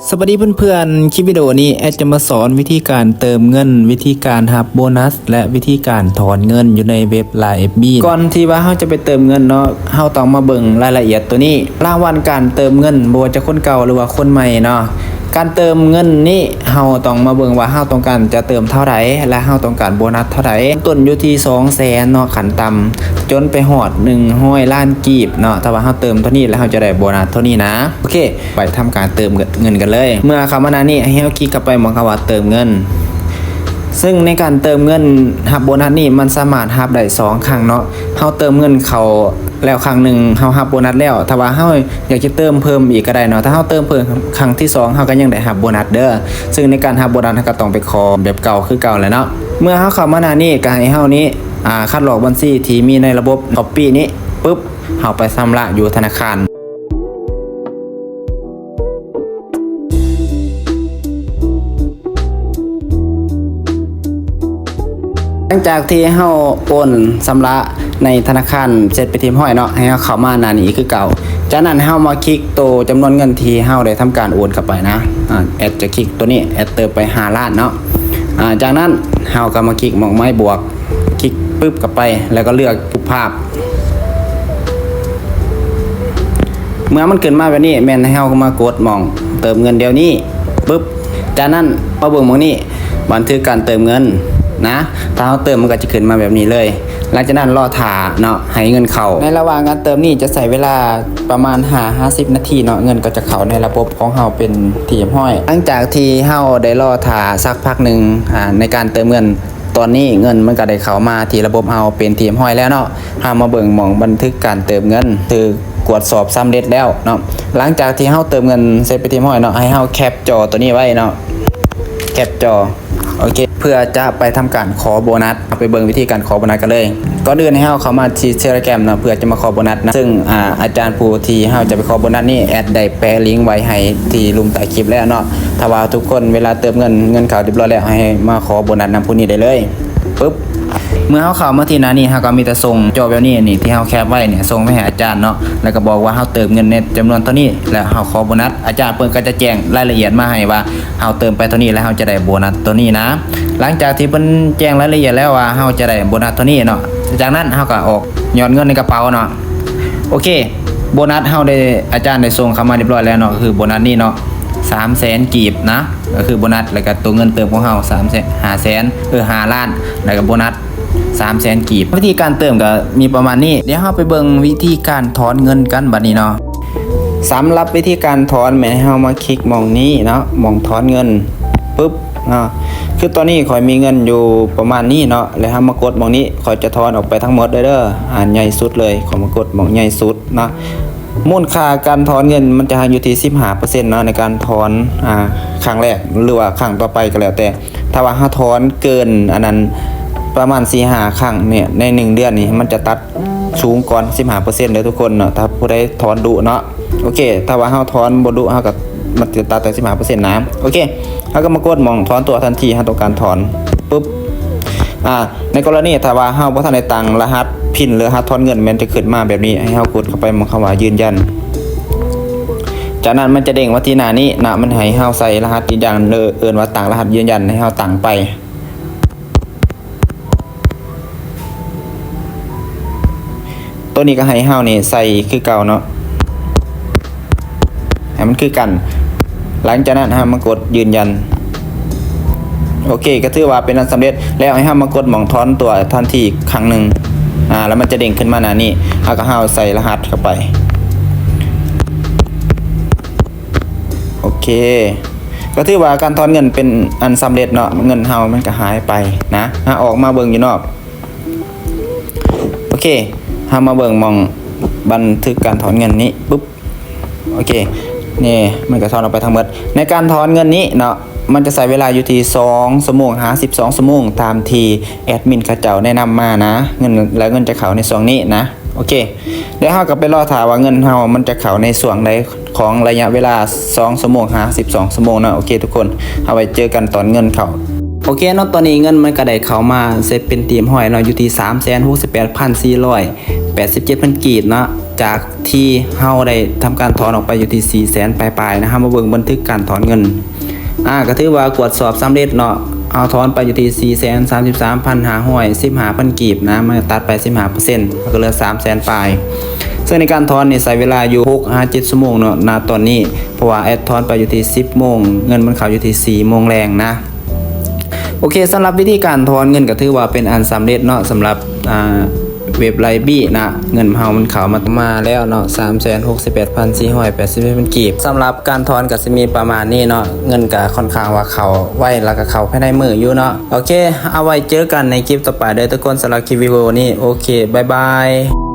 ສະບາຍດີເພື່ອນໆ ຄລິບວິດີໂອນີ້ແອັດຈະມາສອນວິທີການເຕີມເງິນ, ວິທີການຮັບໂບນັດ ແລະ ວິທີການຖອນເງິນຢູ່ໃນເວັບ Line F B. ກ່ອນທີ່ວ່າເຮົາຈະໄປເຕີມເງິນເນາະ, ເຮົາຕ້ອງມາເບິ່ງລາຍລະອຽດໂຕນີ້, ລາງວັນການເຕີມເງິນ ບໍ່ວ່າຈະຄົນເກົ່າ ຫຼືວ່າຄົນໃໝ່ເນາະ. ການເຕີມເງິນນີ້ ເຮົາຕ້ອງມາເບິ່ງວ່າເຮົາຕ້ອງການຈະເຕີມເທົ່າໃດ ແລະ ເຮົາຕ້ອງການໂບນັດເທົ່າໃດ. ຕົ້ນຢູ່ທີ່ສອງແສນເນາະ ຂັ້ນຕ່ຳ ຈົນໄປຮອດໜຶ່ງຮ້ອຍລ້ານກີບເນາະ. ຖ້າວ່າເຮົາເຕີມເທົ່ານີ້ ແລ້ວເຮົາຈະໄດ້ໂບນັດເທົ່ານີ້ນະ. ໂອເຄ ໄປທຳການເຕີມເງິນກັນເລີຍ. ເມື່ອເຂົ້າມາໜ້ານີ້ ໃຫ້ເຮົາຄລິກເຂົ້າໄປໝ່ອງຄຳວ່າເຕີມເງິນ. ເຊິ່ງໃນການເຕີມເງິນຮັບໂບນັດນີ້ ມັນສາມາດຮັບໄດ້ສອງຄັ້ງເນາະ. ເຮົາເຕີມເງິນເຂົ້າແລ້ວຄັ້ງໜຶ່ງ ເຮົາຮັບໂບນັດແລ້ວ. ຖ້າວ່າເຮົາ ຢາກຈະເຕີມເພີ່ມອີກກໍໄດ້ເນາະ. ຖ້າເຮົາເຕີມເພີ່ມຄັ້ງທີສອງ ເຮົາກໍຍັງໄດ້ຮັບໂບນັດເດີ. ເຊິ່ງໃນການຮັບໂບນັດ ເຮົາກໍຕ້ອງໄປຂໍແບບເກົ່າຄືເກົ່າແຫຼະເນາະ. ເມື່ອເຮົາເຂົ້າມາໜ້ານີ້ ກໍໃຫ້ເຮົານີ້ ອາ ຄັດລອກບັນຊີທີ່ມີໃນລະບົບ Copy ນີ້ ປຶບ ເຮົາໄປຊຳລະຢູ່ທະນາຄານ. ຫຼັງຈາກທີ່ເຮົາໂອນຊຳລະໃນທະນາຄານເສັດໄປທີ່ຮຽບຮ້ອຍເນາະ, ໃຫ້ເຮົາເຂົ້າມາໜ້ານີ້ຄືເກົ່າ. ຈາກນັ້ນເຮົາມາຄລິກໂຕຈຳນວນເງິນທີ່ເຮົາໄດ້ທຳການໂອນເຂົ້າໄປນະ. ອາ ແອັດຈະຄລິກໂຕນີ້ ແອັດເຕີມໄປຫ້າລ້ານເນາະ. ອາ ຈາກນັ້ນເຮົາກໍມາຄລິກໝ່ອງໄມ້ບວກ, ຄລິກປຶບເຂົ້າໄປ ແລ້ວກໍເລືອກຮູບພາບ. ເມື່ອມັນຂຶ້ນມາແບບນີ້ ແມ່ນໃຫ້ເຮົາມາກົດໝ່ອງເຕີມເງິນດຽວນີ້ ປຶບ. ຈາກນັ້ນມາເບິ່ງໝ່ອງນີ້ ບັນທຶກການເຕີມເງິນນະ. ຖ້າເຮົາເຕີມ ມັນກໍຈະຂຶ້ນມາແບບນີ້ເລີຍ. ຫຼັງຈາກນັ້ນລໍຖ້າເນາະ ໃຫ້ເງິນເຂົ້າ. ໃນລະຫວ່າງການເຕີມນີ້ຈະໃຊ້ເວລາປະມານຫ້າຫາສິບນາທີເນາະ, ເງິນກໍຈະເຂົ້າໃນລະບົບຂອງເຮົາເປັນທີ່ຮຽບຮ້ອຍ. ຫຼັງຈາກທີ່ເຮົາໄດ້ລໍຖ້າສັກພັກໜຶ່ງ ອາ ໃນການເຕີມເງິນ, ຕອນນີ້ເງິນມັນກໍໄດ້ເຂົ້າມາທີ່ລະບົບເຮົາເປັນທີ່ຮຽບຮ້ອຍແລ້ວເນາະ. ເຮົາມາເບິ່ງໝ່ອງບັນທຶກການເຕີມເງິນ ຖືກກວດສອບສຳເລັດແລ້ວເນາະ. ຫຼັງຈາກທີ່ເຮົາເຕີມເງິນເສັດໄປທີ່ຮຽບຮ້ອຍເນາະ, ໃຫ້ເຮົາແຄປຈໍຕົວນີ້ໄວ້ເນາະ, ແຄປຈໍ. ໂອເຄ ເພື່ອຈະໄປທຳການຂໍໂບນັດ. ເຮົາໄປເບິ່ງວິທີການຂໍໂບນັດກັນເລີຍ. ກ່ອນອື່ນໃຫ້ເຮົາເຂົ້າມາທີ່ Telegram ເນາະ ເພື່ອຈະມາຂໍໂບນັດນະ. ເຊິ່ງ ອາ ອາຈານຜູ້ທີ່ເຮົາຈະໄປຂໍໂບນັດນີ້ ແອັດໄດ້ແປະລິງໄວ້ໃຫ້ທີ່ລຸ່ມໃຕ້ຄລິບແລ້ວເນາະ. ຖ້າວ່າທຸກຄົນເວລາເຕີມເງິນ ເງິນເຂົ້າຮຽບຮ້ອຍແລ້ວ ໃຫ້ມາຂໍໂບນັດນຳຜູ້ນີ້ໄດ້ເລີຍ. ປຶບ ເມື່ອເຮົາເຂົ້າມາທີ່ໜ້ານີ້ ເຮົາກໍມີແຕ່ສົ່ງຈໍແບບນີ້ນີ້ ທີ່ເຮົາແຄບໄວ້ນີ້ ສົ່ງໄປໃຫ້ອາຈານເນາະ, ແລ້ວກໍບອກວ່າເຮົາເຕີມເງິນໃນຈຳນວນເທົ່ານີ້ ແລ້ວເຮົາຂໍໂບນັດ. ອາຈານເພິ່ນກໍຈະແຈ້ງລາຍລະອຽດມາໃຫ້ວ່າ ເຮົາເຕີມໄປເທົ່ານີ້ແລ້ວເຮົາຈະໄດ້ໂບນັດເທົ່ານີ້ນະ. ຫຼັງຈາກທີ່ເພິ່ນແຈ້ງລາຍລະອຽດແລ້ວວ່າເຮົາຈະໄດ້ໂບນັດເທົ່ານີ້ເນາະ, ຈາກນັ້ນເຮົາກໍອອກຍອດເງິນໃນກະເປົາເນາະ. ໂອເຄ ໂບນັດເຮົາໄດ້ ອາຈານໄດ້ສົ່ງເຂົ້າມາຮຽບຮ້ອຍແລ້ວເນາະ, ກໍຄືໂບນັດນີ້ເນາະ ສາມແສນກີບນະ, ກໍຄືໂບນັດ ແລ້ວກໍຕົວເງິນເຕີມຂອງເຮົາ ສາມແສນ ຫ້າແສນ ເອີ ຫ້າລ້ານ ແລ້ວກໍໂບນັດ ສາມແສນກີບ. ວິທີການເຕີມກໍມີປະມານນີ້. ດຽວເຮົາໄປເບິ່ງວິທີການຖອນເງິນກັນບັດນີ້ເນາະ. ສຳລັບວິທີການຖອນ ແມ່ນໃຫ້ເຮົາມາຄລິກໝ່ອງນີ້ເນາະ, ໝ່ອງຖອນເງິນ ປຶບເນາະ. ຄືຕອນນີ້ຂ້ອຍມີເງິນຢູ່ປະມານນີ້ເນາະ, ແລ້ວເຮົາມາກົດໝ່ອງນີ້, ຂ້ອຍຈະຖອນອອກໄປທັງໝົດເດີ, ອັນໃຫຍ່ສຸດເລີຍ, ຂ້ອຍມາກົດໝ່ອງໃຫຍ່ສຸດເນາະ. ມູນຄ່າການຖອນເງິນມັນຈະຢູ່ທີ່ສິບຫ້າເປີເຊັນເນາະ ໃນການຖອນ ອາ ຄັ້ງແລກ ຫຼືວ່າຄັ້ງຕໍ່ໄປກໍແລ້ວແຕ່. ຖ້າວ່າເຮົາຖອນເກີນອັນນັ້ນປະມານສີ່ຫ້າຄັ້ງເນຍ ໃນໜຶ່ງເດືອນນີ້ ມັນຈະຕັດສູງກ່ອນສິບຫ້າເປີເຊັນເດີທຸກຄົນເນາະ, ຖ້າຜູ້ໃດຖອນດຸເນາະ. ໂອເຄ ຖ້າວ່າເຮົາຖອນບໍ່ດຸ ເຮົາກໍ ມັນຈະຕັດແຕ່ສິບຫ້າເປີເຊັນນະ. ໂອເຄ ເຮົາກໍມາກົດໝ່ອງຖອນຕົວະທັນທີ ເຮົາຕ້ອງການຖອນ ປຶບ. ອາ ໃນກໍລະນີຖ້າວ່າເຮົາບໍ່ທັນໄດ້ຕັ້ງລະຫັດພິນ ຫຼື ລະຫັດຖອນເງິນ ແມ່ນຈະຂຶ້ນມາແບບນີ້, ໃຫ້ເຮົາກົດເຂົ້າໄປໝ່ອງຄຳວ່າຢືນຢັນ. ຈາກນັ້ນມັນຈະເດ້ງມາທີ່ໜ້ານີ້ນະ, ມັນໃຫ້ເຮົາໃສ່ລະຫັດຢືນຢັນ ເອີ້ນວ່າຕັ້ງລະຫັດຢືນຢັນ ໃຫ້ເຮົາຕັ້ງໄປ. ໂຕນີ້ກໍໃຫ້ເຮົານີ້ໃສ່ຄືເກົ່າເນາະ, ໃຫ້ມັນຄືກັນ. ຫຼັງຈາກນັ້ນເຮົາມາກົດຢືນຢັນ. ໂອເຄ ກໍຖືວ່າເປັນອັນສຳເລັດແລ້ວ. ໃຫ້ເຮົາມາກົດໝ່ອງຖອນຕົວະທັນທີອີກຄັ້ງໜຶ່ງ, ອາ ແລ້ວມັນຈະເດ້ງຂຶ້ນມາໜ້ານີ້, ເຮົາກໍເຮົາໃສ່ລະຫັດເຂົ້າໄປ. ໂອເຄ ກໍຖືວ່າການຖອນເງິນເປັນອັນສຳເລັດເນາະ, ເງິນເຮົາມັນກໍຫາຍໄປນະ. ເຮົາອອກມາເບິ່ງຢູ່ນອກ. ໂອເຄ ເຮົາມາເບິ່ງໝ່ອງບັນທຶກການຖອນເງິນນີ້ ປຶບ. ໂອເຄ ນີ້ມັນກໍຖອນອອກໄປທັງໝົດ. ໃນການຖອນເງິນນີ້ເນາະ ມັນຈະໃຊ້ເວລາຢູ່ທີ່ສອງຊົ່ວໂມງຫາສິບສອງຊົ່ວໂມງ ຕາມທີ່ແອດມິນເຂົາເຈົ້າແນະນຳມານະ, ເງິນ ແລະ ເງິນຈະເຂົ້າໃນຊ່ວງນີ້ນະ. ໂອເຄ ແລ້ວເຮົາກໍໄປລໍຖ້າວ່າເງິນເຮົາມັນຈະເຂົ້າໃນຊ່ວງໃດຂອງໄລຍະເວລາສອງຊົ່ວໂມງຫາສິບສອງຊົ່ວໂມງເນາະ. ໂອເຄທຸກຄົນ ເຮົາໄວ້ເຈີກັນຕອນເງິນເຂົ້າ. ໂອເຄເນາະ ຕອນນີ້ເງິນມັນກໍໄດ້ເຂົ້າມາເສັດເປັນທີ່ຮຽບຮ້ອຍເນາະ, ຢູ່ທີ່ສາມແສນຫົກສິບແປດພັນສີ່ຮ້ອຍແປດສິບເຈັດພັນກີບເນາະ. ຈາກທີ່ເຮົາໄດ້ທຳການຖອນອອກໄປຢູ່ທີ່ສີ່ແສນປາຍໆນະ. ເຮົາມາເບິ່ງບັນທຶກການຖອນເງິນ ອາ ກໍຖືວ່າກວດສອບສຳເລັດເນາະ. ເຮົາຖອນໄປຢູ່ທີ່ສີ່ແສນສາມສິບສາມພັນຫ້າຮ້ອຍສິບຫ້າພັນກີບນະ, ມັນກໍຕັດໄປສິບຫ້າເປີເຊັນ ມັນກໍເຫຼືອສາມແສນປາຍ. ເຊິ່ງໃນການຖອນນີ້ໃຊ້ເວລາຢູ່ຫົກຫາເຈັດຊົ່ວໂມງເນາະ ນະຕອນນີ້, ເພາະວ່າແອັດຖອນໄປຢູ່ທີ່ສິບໂມງ, ເງິນມັນເຂົ້າຢູ່ທີ່ສີ່ໂມງແລງນະ. ໂອເຄ, ສຳລັບວິທີການຖອນເງິນກໍຖືວ່າເປັນອັນສຳເລັດເນາະ, ສຳລັບ ອ່າ ເວັບໄລບີນະ, ເງິນເຮົາມັນເຂົ້າມາ ມາແລ້ວເນາະ ສາມແສນຫົກສິບແປດພັນສີ່ຮ້ອຍແປດສິບເອັດພັນກີບ. ສຳລັບການຖອນກໍຊິມີປະມານນີ້ເນາະ, ເງິນກໍຄ່ອນຂ້າງວ່າເຂົ້າໄວ ແລ້ວກໍເຂົ້າພາຍໃນມື້ຢູ່ເນາະ. ໂອເຄ, ເອົາໄວ້ເຈີກັນໃນຄລິບຕໍ່ໄປເດີທຸກຄົນ, ສຳລັບຄລິບວິດີໂອນີ້ ໂອເຄ, ບາຍບາຍ.